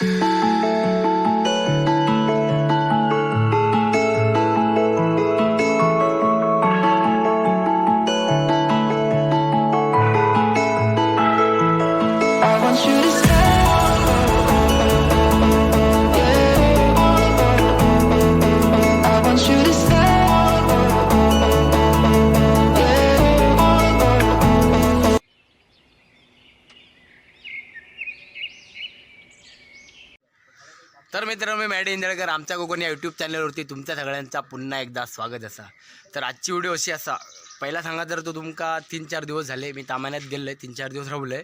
I want you to stay. Yeah. I want you to stay. Yeah. तर मित्रांनो, मी Maddy इंदळकर, आमच्या कोकण या YouTube चॅनलवरती तुमच्या सगळ्यांचा पुन्हा एकदा स्वागत असा. तर आजची व्हिडिओ अशी असा, पहिला सांगा तर तो तुमका 3-4 दिवस झाले मी तामान्यात गेलो आहे, 3-4 दिवस राहिलो आहे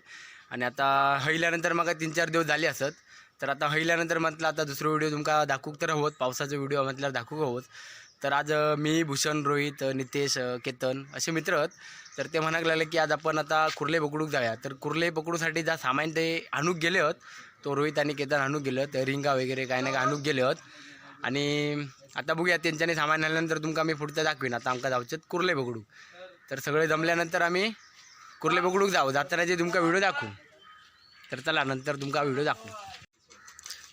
आणि आता हयल्यानंतर मग 3-4 दिवस झाले असत. तर आता हयल्यानंतर म्हटलं आता दुसरं व्हिडिओ तुमका दाखवूक तर हवं, पावसाचा व्हिडिओ म्हटल्यावर दाखवूक हवंच. तर आज मी, भूषण, रोहित, नितेश, केतन असे मित्र आहेत. तर ते म्हणाक लागले की आज आपण आता कुर्ले पकडूक जाऊया. तर कुर्ले पकडूसाठी ज्या सामान ते आणूक गेले होत, तो रोहित आणि केतन आणूक गेले होत, रिंगा वगैरे काय ना काय आणूक गेले होत. आणि आता बघूया त्यांच्याने सामान आणल्यानंतर तुमका मी पुढचं दाखवीन. आता आमका जाऊचे कुर्ले पकडू. तर सगळे जमल्यानंतर आम्ही कुर्ले पकडूक जाऊ, जाताना जे तुमका व्हिडिओ दाखवू. तर चला, नंतर तुमका व्हिडिओ दाखवू.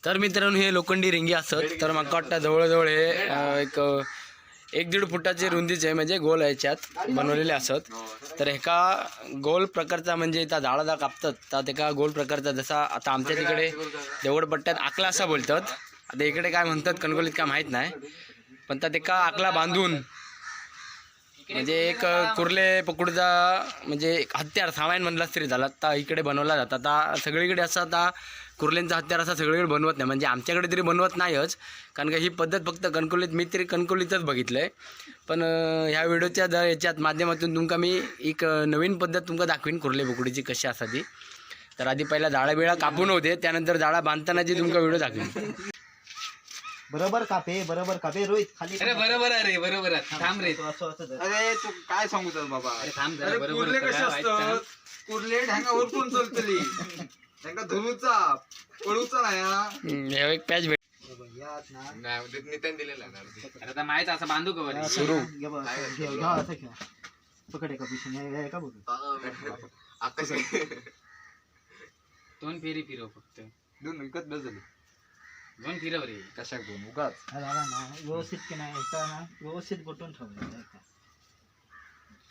तर मित्रांनो, हे लोखंडी रिंगी असत. तर म्हाका वाटतं जवळजवळ हे एक एक दीड फुटाचे रुंदीचे म्हणजे गोल ह्याच्यात बनवलेले असत. तर एका गोल प्रकारचा म्हणजे त्या झाडा जा कापतात तर एका गोल प्रकारचा, जसा आता आमच्या तिकडे देवळपट्ट्यात आकला असा बोलतात, आता इकडे काय म्हणतात कणकवलीत काय माहीत नाही. पण त्यात एका आकला बांधून म्हणजे एक कुर्ले पकडूचा म्हणजे एक हत्यार सामान म्हणलाच तरी झाला, आता इकडे बनवला जातात. आता सगळीकडे असं आता कुर्ल्यांचा हत्यार असा सगळीकडे बनवत नाही, म्हणजे आमच्याकडे तरी बनवत नाहीच, कारण का ही पद्धत फक्त कणकवलीत, मी तरी कणकवलीतच बघितलं आहे. पण ह्या व्हिडिओच्या याच्यात माध्यमातून तुमका मी एक नवीन पद्धत तुमका दाखवीन कुर्ले पकडूची कशी असा ती. तर आधी पहिला जाळा बिळा कापून होते, त्यानंतर जाळा बांधतानाची तुमका व्हिडिओ दाखवीन. बरोबर कापे, बरोबर कापे रोहित, खाली. अरे बरोबर आहे रे, बरोबर आहे, थांब रे. असं असं धर. अरे तू काय सांगू तर बाबा. अरे थांब जरा, अरे बरोबर कुर्ले होतं कसे का? वाईट असतात, कुर्ले ढांगावर कोण चलतली, त्यांका धरूचा पळूचा नाही हा. हे एक पॅच भेट बरोबर, यात ना. अरे आता माहित असं बांधू का बरं? सुरू. घे बघ, असं घे, घ्या, असं घ्या. पकड एका पिशवीने, हे एका बघ. दोन फेरी फिरव फक्त. दोन विकत बस झाली. दोन फिरव रे. कशा दोन उगाच. हा झाला ना व्यवस्थित की नाही, एका ना व्यवस्थित गोटून ठेवलं एका.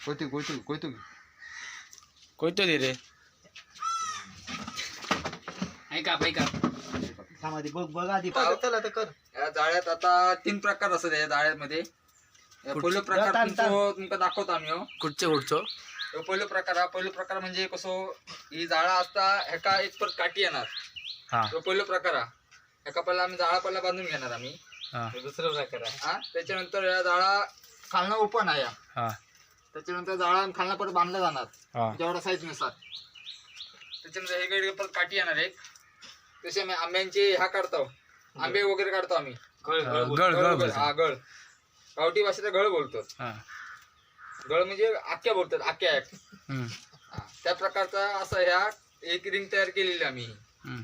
कोयतू कोयतू कोयतू. कोयतो दे रे. ऐका ऐका. थांब आधी, बघ बघ आधी. चल आता कर. या जाळ्यात आता तीन प्रकार असतात या जाळ्यामध्ये. या पहिलो प्रकार ताण, ताण. तुमका दाखवतो आम्ही हो. कुठचे कुठचो? ह्यो पहिलो प्रकार हा, पहिलो प्रकार म्हणजे कसो ही जाळा असता ह्याका एक परत काठी येणार. हां. ह्यो पहिलो प्रकार हा, ह्याका पहिला आम्ही जाळा पहिला बांधून घेणार आम्ही. हां. दुसरा प्रकार आहे. हा, त्याच्यानंतर या जाळा खालनं ओपन आहे हा. हां. त्याच्यानंतर जाळा खालनं परत बांधला जाणार हां. जेवढा साईज नुसार. त्याच्यानंतर हे इकडे परत काठी येणार एक. तसे आम्ही आंब्यांचे ह्या काढतो, आंबे वगैरे काढतो आम्ही. गळ गळ. गळ गळ बोलतो. हा गळ, गावठी भाषेत गळ बोलतो. हां. गळ म्हणजे आक्या बोलतात, आक्या एक. हम्म, हा, त्या प्रकारचा असं ह्या एक रिंग तयार केलेली आम्ही. हम्म.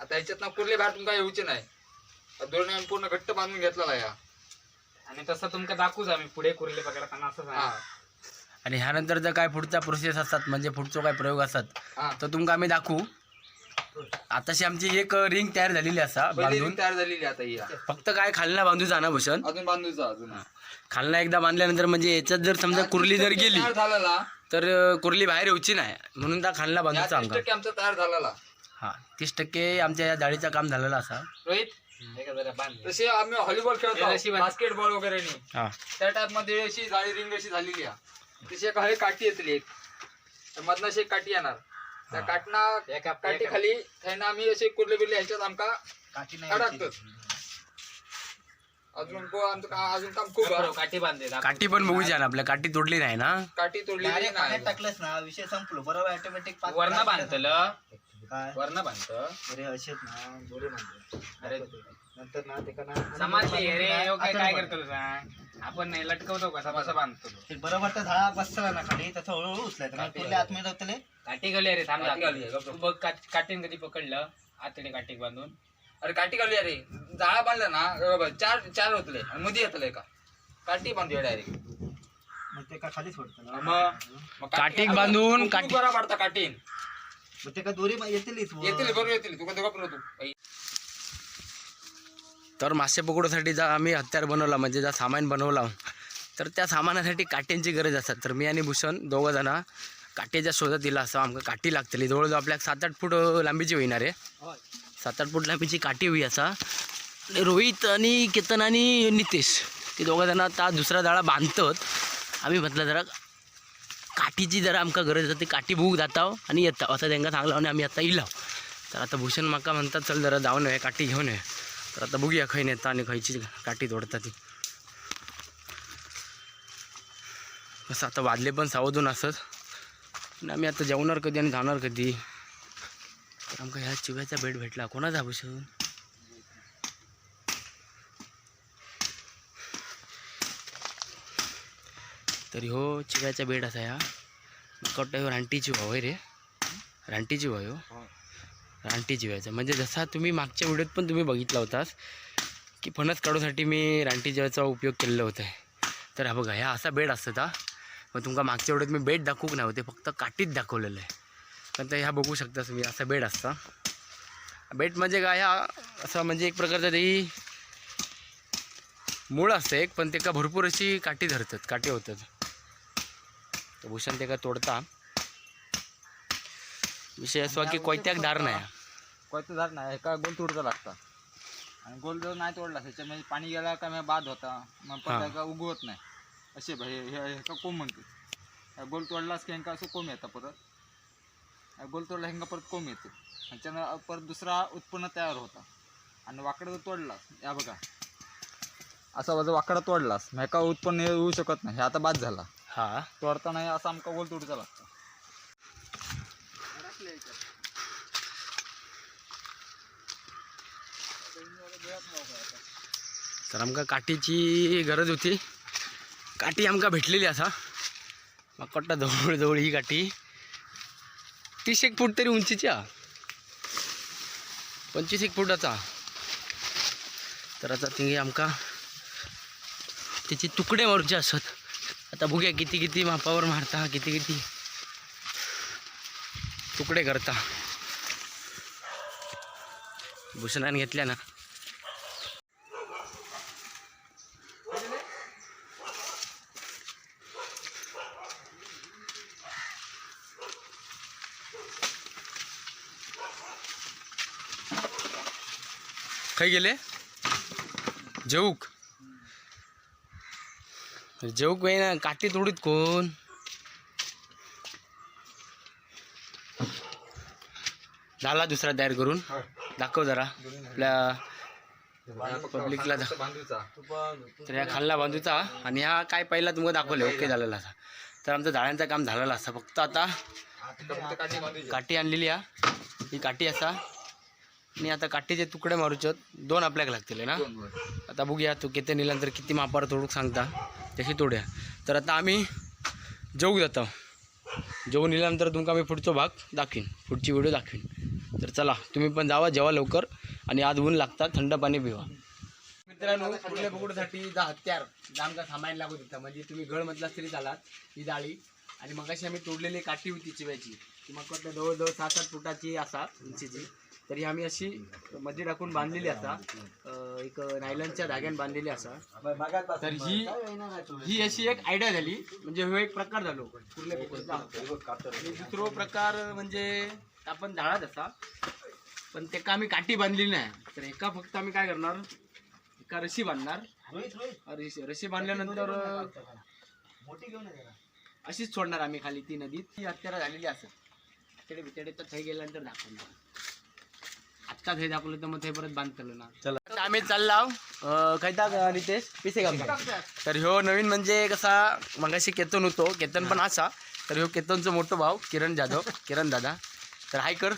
आता ह्याच्यात ना कुर्ले बाहेर तुमका येऊचे नाही, दोन्ही आम्ही पूर्ण घट्ट बांधून घेतलेला ह्या. आणि तसं तुमका दाखवूच आम्ही पुढे कुर्ले पकडताना असं हा. सांग. आणि ह्यानंतर जर काय पुढचा प्रोसेस असतात म्हणजे पुढचो काय प्रयोग असतात हा. तर तुमका आम्ही दाखवू. आताशी आमची एक रिंग तयार झालेली असा पहिली बांधून. रिंग तयार झालेली आता ही. फक्त काय खालना बांधूचा ना भूषण? अजून बांधूचा अजून. खालना एकदा बांधल्यानंतर म्हणजे याच्यात जर समजा कुर्ली जर गेली तयार झालेला तर कुर्ली बाहेर येऊची नाही, म्हणून त्या खालना या बांधूचा तीस आमका. टक्के आमचा तयार झालेला. हा, 30% आमच्या या जाळीचं काम झालेलं असा. रोहित हे का जरा बांध. तसे आम्ही व्हॉलीबॉल हे खेळतो, अशी बास्केटबॉल वगैरे नी. हा. त्या टाइप मध्ये अशी जाळी रिंग अशी झालेली आहे. तशी एक हळी काठी येतली, एक तर मधनं अशी एक काठी येणार, त्या हा. काटना एका काठी खाली थंय आम्ही असे कुर्ले बिर्ले ह्याच्यात आमका काठी नाही अडकतात. अजून आमचं अजून काम खूप आहे. काठी बांधले. काठी पण बघूया ना, आपल्या काठी तोडली नाही ना. काठी तोडलेली डायरेक्ट नाही. पाण्यात टाकलंस ना विषय संपलो, बरोबर ऑटोमॅटिक. वरण बांधतलं. काय? वरण बांधत. अरे असेच ना दोरे बांधले. अरे नंतर ना ते का ना समाजले रे, ह्यो काय काय आचरण करतो सांग, आपण नाही लटकवतो कसा कसा बांधतो तो. ते बरोबर तर झाडा बसला ना खाली, तसं हळूहळू उचलायचं, मग कुर्ले आतमध्ये ठेवतले. काठी घालूया रे, थांब. काठी घालूया, दाखव. तू बघ काठीन कधी पकडलं आतडे काठी बांधून? अरे काठी घालूया रे, जाळा बांधला ना बरोबर, चार चार होतले आणि मध्ये येतले का काठी बांधूया डायरेक्ट. मग ते का खाली सोडतं. मग काठीक बांधून काठी बरा पडता काठीन. मग ते का दोरी येतीलच वर. येतील बरोबर येतील, तुका धोका पण होतो. तर मासे पकडूसाठी जा आम्ही हत्यार बनवला, म्हणजे जा सामान बनवला, तर त्या सामानासाठी काट्यांची गरज असतात. तर मी आणि भूषण दोघं जण काट्याच्या शोधात दिला असं आमका काठी लागतली. जवळजवळ आपल्या 7-8 फूट लांबीची होईणार आहे, 7-8 फूट लांबीची काठी होई असा. आणि रोहित आणि केतन आणि नितेश ते दोघं जण आता दुसरा जाळा बांधतात. आम्ही म्हटलं जरा काठीची जरा आमका गरज आसा, ती काठी बघूक जाताव आणि येताव असं त्यांना सांगलं आणि आम्ही आता इलाव. तर आता भूषण माका म्हणतात चल जरा जाऊन ये, काठी घेऊन ये. तर आता बघूया खंय नेता आणि खंयची काठी तोडता ती. कसं आता वाजले पण 2:15 असत आणि आम्ही आता जेवणार कधी आणि जाणार कधी. तर आमका ह्या चिव्याचा बेड भेटला. कोणाचा भूषण? तरी हो चिव्याचा बेड असा ह्या. म्हाका वाटतं ह्यो रानटी चिवा होय रे, रानटी चिवा ह्यो, रानटी चिव्याचा. म्हणजे जसा तुम्ही मागच्या व्हिडिओत पण तुम्ही बघितला होतास की फणस काढूसाठी मी रानटी चिव्याचा उपयोग केलेला होता. तर हा बघा ह्या असा बेड असता. मग तुमका मागच्या व्हिडिओत मी बेड दाखवूक नाही होते, फक्त काठीच दाखवलेलं आहे. पण तर ह्या बघू शकता तुम्ही असा बेड असता. बेड म्हणजे काय, ह्या असं म्हणजे एक प्रकारचं ते मूळ असतं एक, पण ते का भरपूर अशी काठी धरतात, काठी होतात. तर भूषण ते का तोडता. विषय असा की कोयत्याक दार नाही. कोयतं झाड नाही, एका गोल तोडचा लागता आणि गोल जर नाही तोडला त्याच्यामध्ये पाणी गेला का मग बाद होता, मग हा. परत एका उगवत नाही. असे भाई हे हेका कोंब म्हणतात. ह्या गोल तोडलास की हेंका असं कोंब येता परत, ह्या गोल तोडला हेंका परत कोंब येते, ह्याच्यानं परत दुसरा उत्पन्न तयार होता. आणि वाकडा जर तोडलास, या बघा असा माझा वाकडा तोडलास मग हेका उत्पन्न येऊ शकत नाही. हे आता बाद झाला. हा तोडताना हे असं आमका गोल तोडचा लागतो. तर आमका काठीची गरज होती, काठी आमका भेटलेली असा. म्हाका वाटतं जवळजवळ ही काठी 30 एक फूट तरी उंचीची हा, 25 एक फुटाचा. तर आता ती आमका त्याचे तुकडे मारूचे असत. आता बघूया किती किती मापावर मारता, किती किती तुकडे करता. भूषणाने घेतल्या ना. खंय गेले जेऊक? जेऊक ना काठी तोडीत कोण? झाला दुसरा तयार करून दाखव जरा आपल्या पब्लिकला. बांधूचा तर ह्या खाल्ला बांधूचा आणि ह्या काय पहिला तुमका दाखवलं ओके झालेला असा. तर आमचं जाळ्यांचं काम झालेलं असा. फक्त आता काठी बांधूची काठी आणलेली हा, ही काठी असा. आणि आता काठीचे तुकडे मारूचे दोन आपल्याला लागतील ना. आता बघूया तू किती नेल्यानंतर किती मापावर तोडूक सांगता तशी तोड्या. तर आता आम्ही जेवू जातो. जेवून नेल्यानंतर तुमका मी पुढचो भाग दाखवीन, पुढची व्हिडिओ दाखवीन. तर चला तुम्ही पण जावा जेवा लवकर आणि आज ऊन लागतात, थंड पाणी पिवा. मित्रांनो, कुर्ले पकडूसाठी जा हत्यार जा आमका सामान लागू देता, म्हणजे तुम्ही गळ म्हटला तरी चालात. ही जाळी आणि मगाशी आम्ही तोडलेली काठी होती चिव्याची, ती मग वाटतं जवळजवळ 7-8 फुटाची असा उंचीची. तर ही आम्ही अशी मध्ये टाकून बांधलेली असा, एक नायलनच्या धाग्यान बांधलेली असा. तर ही ही अशी एक आयडिया झाली, म्हणजे हो एक प्रकार झालो कुर्ले पकडूचा. आणि दुसरो प्रकार म्हणजे आपण झाडात असा, पण तेका आम्ही काठी बांधलेली नाही. तर एका फक्त आम्ही काय करणार, एका रशी बांधणार. रशी रशी बांधल्यानंतर अशीच सोडणार आम्ही खाली ती नदीत. ती हत्यारा झालेली असत तिकडे बितडे. तर थंय गेल्यानंतर दाखवणार. आत्ता थंय दाखवलं तर मग थंय परत बांधतलं ना. चला आता आम्ही चाललाव खंयता रितेश पिसे गावचा. तर ह्यो नवीन म्हणजे कसा मगाशी केतन होतो, केतन पण असा. तर ह्यो केतनचं मोठं भाव किरण जाधव, किरण दादा. तर हाय कर.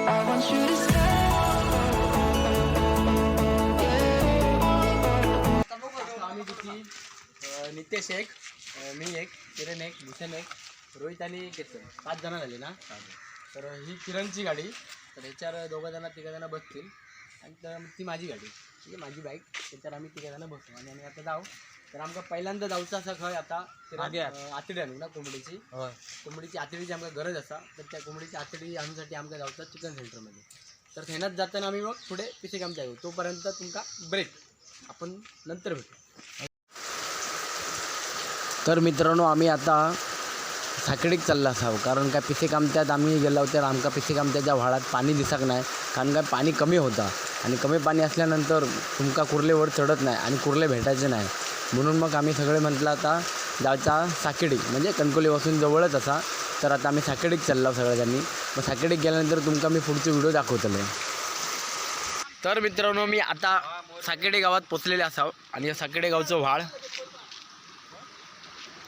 I want you to stay. आम्ही किती, नितेश एक, मी एक, किरण एक, भूषण एक, रोहित आणि केतन, 5 जण झाले ना. तर ही किरणची गाडी. तर ह्याच्यावर दोघं जण तिघं जण बसतील. आणि तर ती माझी गाडी म्हणजे माझी बाईक, त्याच्यावर आम्ही तिघं जण बसू आणि आम्ही आता जाऊ. तर आमका पहिल्यांदा जाऊचं असं खंय आता आतडी आणू ना कोंबडीची, कोंबडीची आतडीची आमका गरज असा. तर त्या कोंबडीची आतडी आणूसाठी आमका जाऊचा चिकन सेंटरमध्ये. तर थंयनाच जाताना आम्ही मग पुढे पिसे काम जाऊ. तोपर्यंत तुमका ब्रेक, आपण नंतर भेटू. तर मित्रांनो आम्ही आता साकडीक चालला असावं, कारण काय पिसे कामत्यात आम्ही गेलो तर आमका पिसे कामत्याच्या व्हाळात पाणी दिसक नाही, कारण काय पाणी कमी होता आणि कमी पाणी असल्यानंतर तुमका कुर्लेवर चढत नाही आणि कुर्ले भेटायचे नाही. म्हणून मग आम्ही सगळे म्हटलं आता जायचा साकेडी, म्हणजे कणकवलीपासून जवळच असा. तर आता आम्ही साकेडीक चाललो सगळ्यांनी. मग साकेडीक गेल्यानंतर तुमका मी पुढचे व्हिडिओ दाखवतले. तर मित्रांनो मी आता साकेडे गावात पोचलेले असावं आणि या साकेडे गावचं व्हाळ,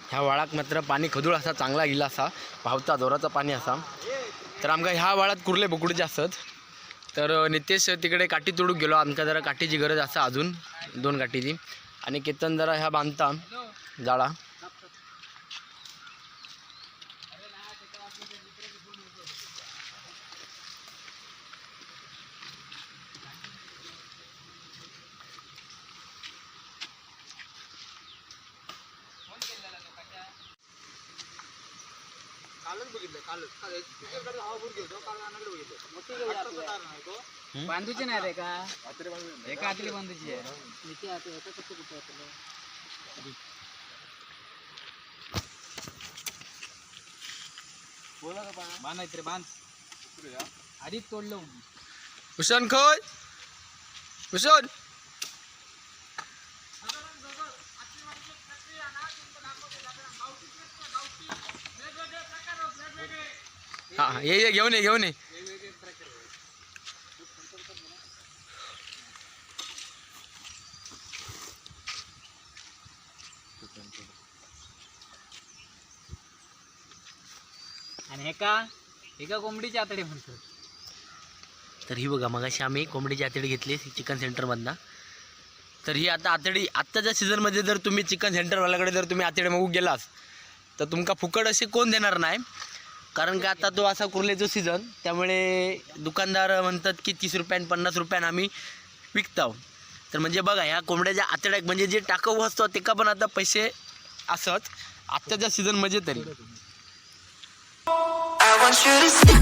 ह्या व्हाळाक मात्र पाणी खदूळ असा चांगला गेला असा, व्हावता जोराचा पाणी असा. तर आमका ह्या व्हाळात कुर्ले बोकडचे असत. तर नितेश तिकडे काठी तोडूक गेलो, आमका जरा काठीची गरज असा अजून 2 काठीची. आणि केतन जरा ह्या बांधता जाळा. कालच बघितलं, कालच बघितलं. बांधूची नाही रे का एका आतली बांधूची आहे. बांधायचं रे बांध, आधीच तोडलं. भूषण खोय भूषण. हा हा, ये ये घेऊन ये घेऊन ये. आणि एका एका कोंबडीची आतडी म्हणतात. तर ही बघा मगाशी आम्ही कोंबडीची आतडी घेतली चिकन सेंटरमधनं. तर ही आता आतडी आत्ताच्या सीझनमध्ये जर तुम्ही चिकन सेंटरवाल्याकडे जर तुम्ही आतडी मागू गेलास तर तुमका फुकट अशी कोण देणार नाही, कारण का आता तो असा कुर्ल्याचा सीझन, त्यामुळे दुकानदार म्हणतात की 30 रुपयान 50 रुपयान आम्ही विकताव. तर म्हणजे बघा ह्या कोंबड्याच्या आतड्याक म्हणजे जे टाकाऊ असतो तेका पण आता पैसे असत आत्ताच्या सीझनमध्ये तरी. I want you to stay.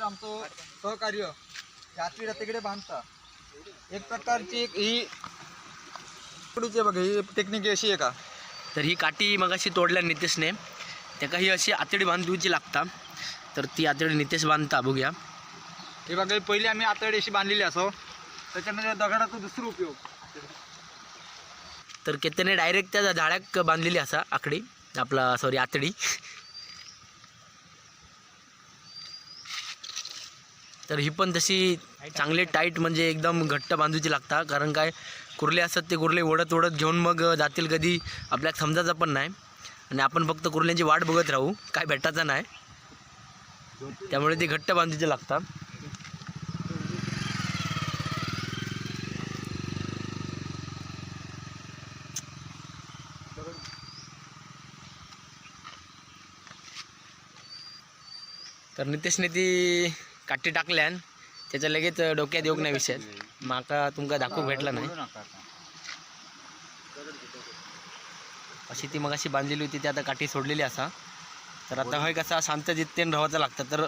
आमचं सहकार्य रात्री तिकडे बांधता एक प्रकारची एक ही बघ ही टेक्निक अशी आहे का. तर ही काठी मगाशी तोडल्या नितेशने, त्याका ही अशी आतडी बांधूची लागता. तर ती आतडी नितेश बांधता बघूया. हे बघा पहिली आम्ही आतडी अशी बांधलेली असो, त्याच्यानंतर दगडाचा दुसरा उपयोग. तर केतने डायरेक्ट त्या झाडाक बांधलेली असा आकडी आपला सॉरी आतडी. तर ही पण तशी चांगली टाईट म्हणजे एकदम घट्ट बांधूची लागता, कारण काय कुर्ले असतात ते कुर्ले ओढत ओढत घेऊन मग जातील कधी आपल्याला समजायचं पण नाही, आणि आपण फक्त कुर्ल्यांची वाट बघत राहू, काय भेटायचं नाही, त्यामुळे ते घट्ट बांधूचे लागतात. तर नितेशने ती काठी टाकल्यान त्याच्या लगेच डोक्यात येऊक नाही विषय, माका तुमका दाखवूक भेटला नाही. अशी ती मगाशी बांधलेली होती ती आता काठी सोडलेली असा. तर आता हय कसा शांत जित्तेन राहायचं लागतं. तर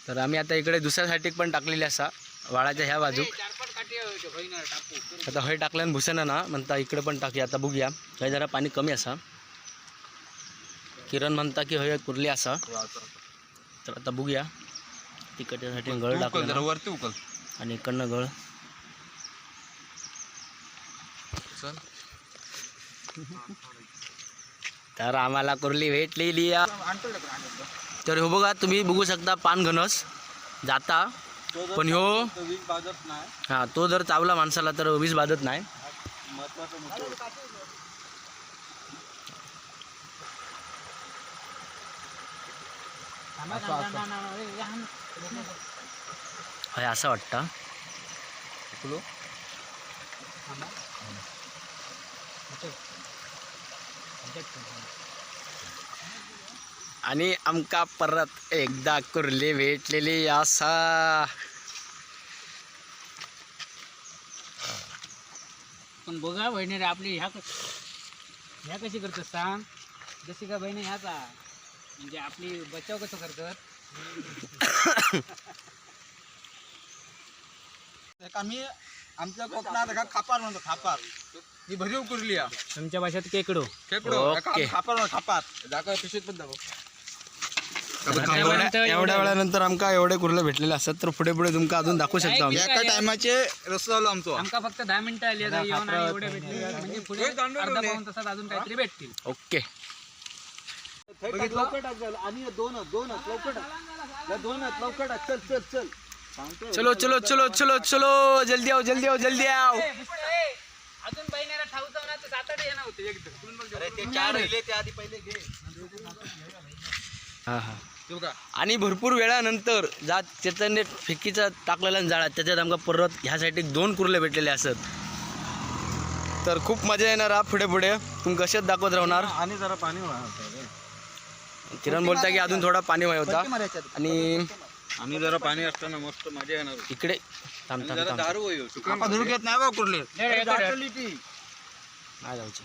तर आम्ही आता इकडे दुसऱ्या साईडीक पण टाकलेली असा वाळाच्या ह्या बाजूक. आता हय टाकल्यान भुसेना ना म्हणता इकडे पण टाकूया. आता बघूया, हय जरा पाणी कमी असा. किरण म्हणता की हय कुर्ली असा. तर आता बघूया. तिकडच्यासाठी गळ टाकला वरती उकल. आणि इकडनं गळ. चल. तर आम्हाला कुर्ली भेटलेली आहे. तर हो बघा, तुम्ही बघू शकता पानघनस जाता, पण ह्यो वीज बाजत नाही. हा, तो जर चावला माणसाला तर वीज बाधत नाही. महत्वाचा मुद्दा. हय असं वाटतं. उकलो. आणि आमका परत एकदा कुर्ली भेटलेली असा. पण बघा बहिणी रे, आपली ह्या ह्या कशी करतात सांग, जशी का बहिणी ह्याचा म्हणजे आपली बचाव कसं करतात. एक आम्ही आमच्या कोकणात एका खापार म्हणतो, खापार. ही भरीव कुर्ली आहे. तुमच्या भाषेत केकडो. खेकडो. एका ओके. खापार म्हणतो, खापार. दाखव पिशवीत पण दाखव. एवढ्या वेळानंतर आमका एवढे कुर्ले भेटलेले असतात, तर पुढे पुढे तुमका अजून दाखवू शकतो आम्ही. एका टायमाचे रस्तो झालो आमचो. आमका फक्त 10 मिनिटं आली आता येऊन आणि एवढे भेटले म्हणजे पुढे अर्धा पाऊण तासात अजून काहीतरी भेटतील. ओके. चलो चलो चलो चलो चलो, जल्दी आओ जल्दी आओ जल्दी आओ. अजून बहिणीला ठाऊक ना तर 7-8 येणार होते एकदम. चार राहिले ते आधी पहिले घे. हा हा. बघा. आणि भरपूर वेळानंतर जा चेतनने फेकीचा टाकलेला जाळा, त्याच्यात आमका परत ह्यासाठी 2 कुर्ले भेटलेले असत. तर खूप मजा येणार हा पुढे पुढे, तुम्ही कसेच दाखवत राहणार. आणि जरा पाणी किरण बोलता की अजून थोडा पाणी वाय होता आणि आणि जरा पाणी असताना मस्त मजा येणार. इकडे थांब थांब थांब. दारू आपण धरून घेत नाही बा कुर्ले. नाही जाऊचे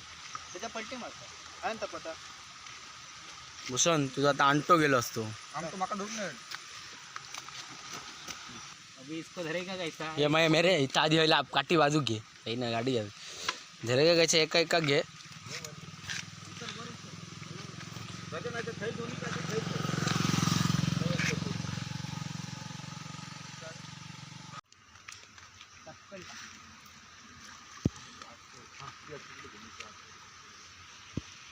भूषण, तुझा आता आणतो गेलो असतो. आमचं माका धरून नाही. अभी इसको धरेगा कैसा? ये मैं मेरे इथं आधी व्हायला काठी बाजू घे, काही ना गाडी घ्यावी झरे का कशा एका एका घे.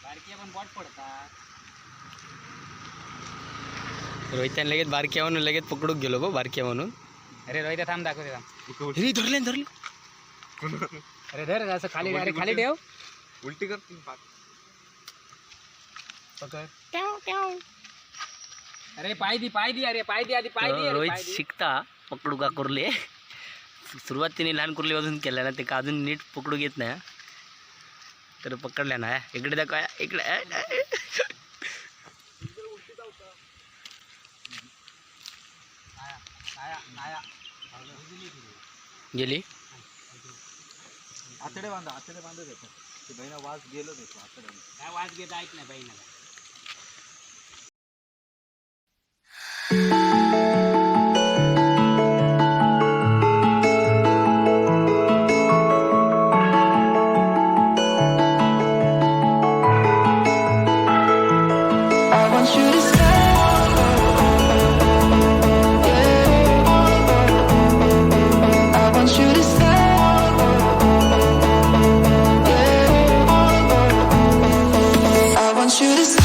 बारकी पण बॉट पडतात. रोहित्याने लगेच बारक्या म्हणून लगेच पकडून गेलो गो बारक्या म्हणून. अरे रोहित थांब, दाखवते थांब. अरे धरले धरले. अरे धर असं खाली, अरे खाली ठेव. उलटी कर. पकड. अरे पाय दी, पाय दी, अरे पाय दी आधी, पाय दी, अरे रोहित पाय दी. शिकता पकडू का कुर्ले. सुरुवातीने लहान कुर्लीपासून केल्या ना, ते का अजून नीट पकडू घेत नाही हा. तर पकडल्या ना, इकडे दाखवा इकडे. गेली. आतडे बांधा, आतडे बांधा देतो. ते बहिणा वास गेलो देतो आतडे. काय वाज घेत ऐक नाही बहिणाला. I want you to stay. Yeah. I want you to stay. Yeah. I want you to stay.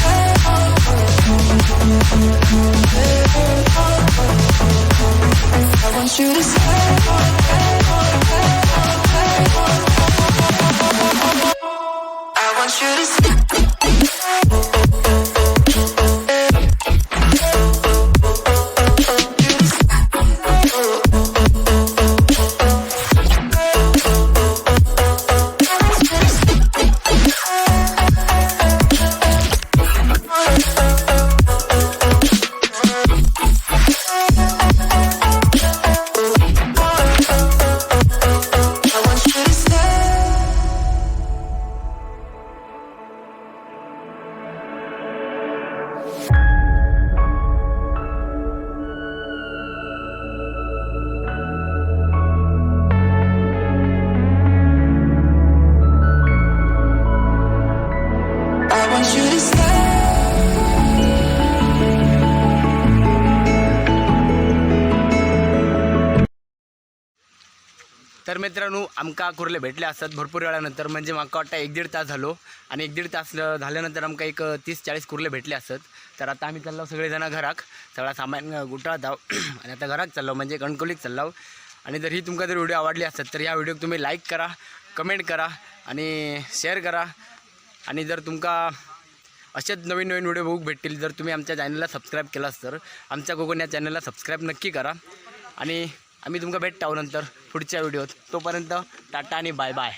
तर मित्रांनो, आमकां कुर्ले भेटले असत भरपूर वेळानंतर, म्हणजे म्हाका वाटतं एक दीड तास झालो आणि एक दीड तास झाल्यानंतर आमकां एक 30-40 कुर्ले भेटले असत. तर आता आम्ही चाललो सगळेजण घराक, सगळा सामान गुंठाळत आहो आणि आता घराक चाललो, म्हणजे कणकवलीक चाललो. आणि जर ही तुमका जर व्हिडिओ आवडली असत तर या व्हिडिओक तुम्ही लाईक करा, कमेंट करा आणि शेअर करा. आणि जर तुमका असेच नवीन नवीन व्हिडिओ बघू भेटतील जर तुम्ही आमच्या चॅनलला सबस्क्राईब केलास तर आमच्या कोकण या चॅनलला सबस्क्राईब नक्की करा. आणि आम्ही तुमका भेटताव नंतर पुढच्या व्हिडिओत. तोपर्यंत टाटा आणि बाय बाय.